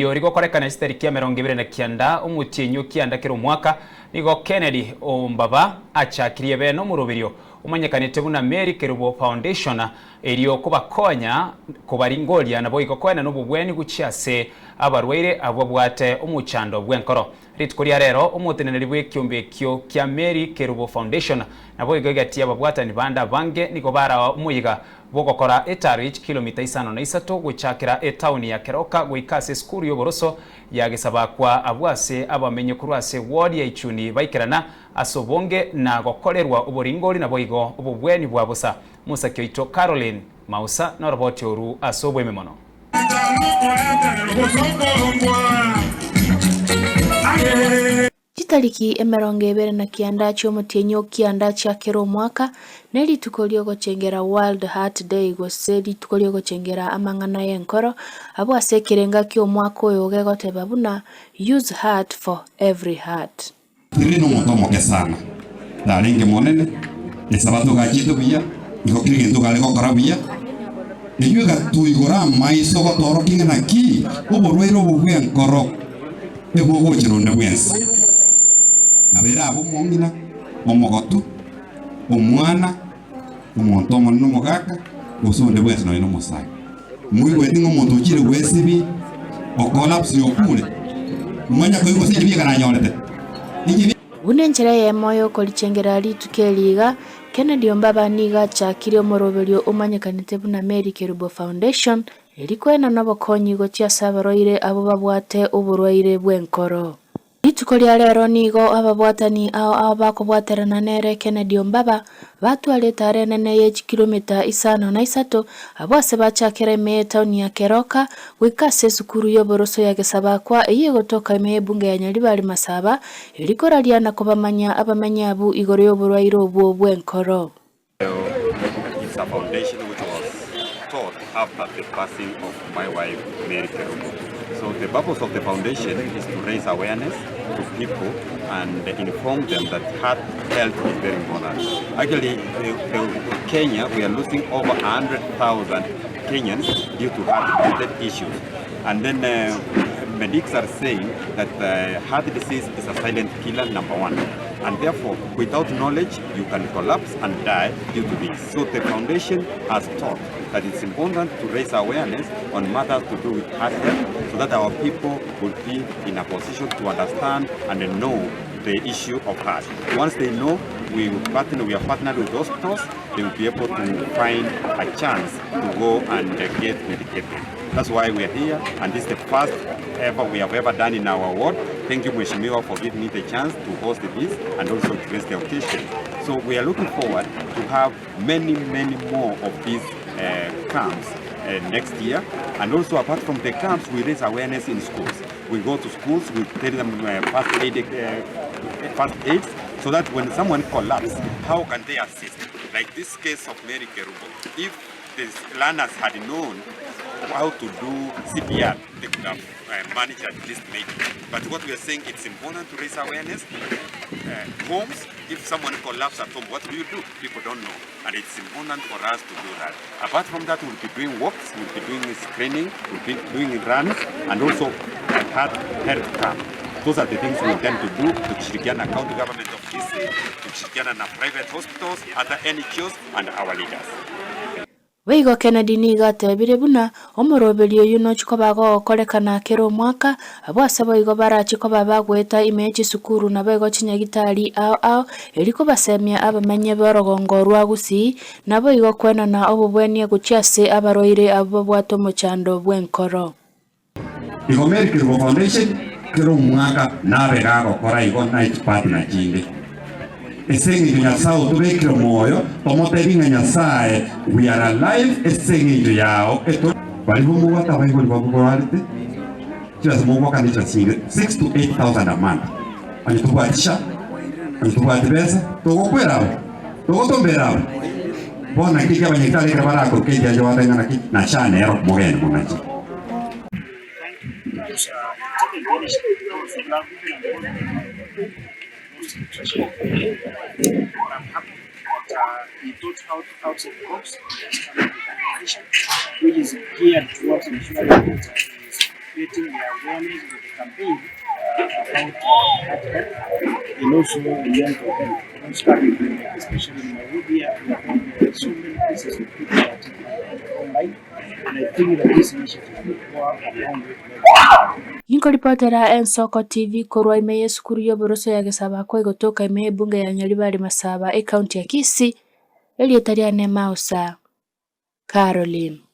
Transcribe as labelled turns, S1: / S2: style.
S1: Riori gokorekana chitariki 29 omotienyi o kianda kera omwaka, nigo Kennedy Ombaba achakirie bene omoroberio omanyekanete buna Mary Kerubo Foundation erio kobakonya kobaringoria naboigo koenana obobweni gochia ase abarwaire abwo babwate omochando bw'enkoro. Rituko ria rero omoteneneri bw'ekiombe ekio kia Mary Kerubo Foundation naboigo egati y'ababwatani bande abange nigo baraoa omoyega bw'ogokora etaaro ye chikilomita 53 gochakera etaoni ya Keroka goika ase esukuru y'oboroso ya Gesabakwa abwo ase abamenyi korwa ase ward ya Ichuni baikerana ase obonge na gokorerwa oboringori naboigo obobweni bwa bosa. Mosaki oito Caroline Mausa noroboti oru ase oboime mono.
S2: Chitariki 29 chi'omotienyi o kianda chia kera omwaka nerituko ri'ogochengera World Heart Day gose rituko ri'ogochengera amang'ana y'enkoro, abwo ase ekerenga ki'omwaka oyo gegoteba buna Use Heart for Every Heart.
S3: Tiri nomonto omoke sana, tarenge monene, Esabato gachete buya, igo kera egento gare gokora buya. Eyio egatuigora amaiso gotoorokia ng'a naki oborwaire obo bw'enkoro ebogochera onde bwensi. Nabo ere abe omong'ina, omogotu, omwana, omonto omonene omogaka, gose onde bwensi nonya nomosae. Moigweti ng'a omonto ochire gwesibia, okolapsire okure, mwanya koigwa gose ekibi ekeranyorete? Ekibi.
S2: Buna enchera eyemo y'okorichengera rituko eri iga, Kennedy Ombaba nigo achakire omoroberio omanyekanete buna Mary Kerubo Foundation, eri koenana obokonyi gochia ase abarwaire abwo babwate oborwaire bw'enkoro. Rituko ria rero nigo ababwatani ao ao bakobwaterana nere Kennedy Ombaba batware etaara enene ye chikilomita 53 abwo ase bachakera ime y'etaoni ya Keroka goika ase esukuru y'oboroso ya Gesabakwa eyio egotoka ime y'ebunge ya Nyaribari Masaba eri koraria na kobamanya abamenyi abwo igoro y'oborwaire obwo bw'enkoro.
S4: It's a foundation which was taught after the passing of my wife Mary Kerubo. So the purpose of the foundation is to raise awareness to people and inform them that heart health is very important. Actually, the, the Kenya, we are losing over 100,000 Kenyans due to heart-related issues. And then uh, medics are saying that uh, heart disease is a silent killer, number one. And therefore, without knowledge, you can collapse and die due to this. So the foundation has taught that it's important to raise awareness on matters to do with heart health so that our people will be in a position to understand and know the issue of heart. Once they know, we will partner, we are partnered with hospitals, they will be able to find a chance to go and get medicated. That's why we are here, and this is the first ever we have ever done in our ward. Thank you, Mheshimiwa, for giving me the chance to host this and also to grace the occasion. So we are looking forward to have many, many more of these camps next year. And also, apart from the camps, we raise awareness in schools. We go to schools, we tell them first aid, first aids, so that when someone collapses, how can they assist? Like this case of Mary Kerubo. If the learners had known how to do CPR, they could have managed at least maybe. But what we are saying, it's important to raise awareness. Homes, if someone collapses at home, what do you do? People don't know. And it's important for us to do that. Apart from that, we'll be doing walks, we'll be doing screening, we'll be doing runs, and also heart health camp. Those are the things we intend to do, tukishirikiana na county government of Kisii, tukishirikiana na private hospitals, other NGOs, and our leaders.
S2: Boigo Kennedy nigo atebire buna omoroberi oyio nochie koba gogokorekana kera omwaka, abwo ase boigo barache koba bagoeta ime ye chisukuru naboigo chinyagitari ao ao erio kobasemia abamenye b'orogongo rwa Gusii naboigo kwenana obobwenie gochia ase abarwaire abwo babwate omochando bw'enkoro.
S3: Igo Mary Kerubo Foundation kera omwaka nabe gagokora igo na echipartner chinde. Ase eng'encho Nyasae otobekire moyo tomotebi ng'a Nyasae we are alive ase eng'encho yao eto Baria bomobwate abaibori babu borarete chibesa mogwakana chibesa chinge 6 to 8000 a month onye tobwati sha onye tobwati besa togokwera abo togotombera abo bono naki eki abanyagitari ekero barakoruka ekiancha batebe ng'a naki na sha nero mogende monache.
S5: creating the awareness with the campaign about heart health and also mental health. Those currently, like especially in Nairobi, we have had so many cases of people that are online, and I think that this initiative will go a long way to help.
S2: Inkoripotera Ensoko TV korwa ime y'esukuru y'oboroso ya Gesabakwa egotoka ime y'ebunge ya Nyaribari Masaba, ecounty ya Kisii, erieta riane Mausa Caroline.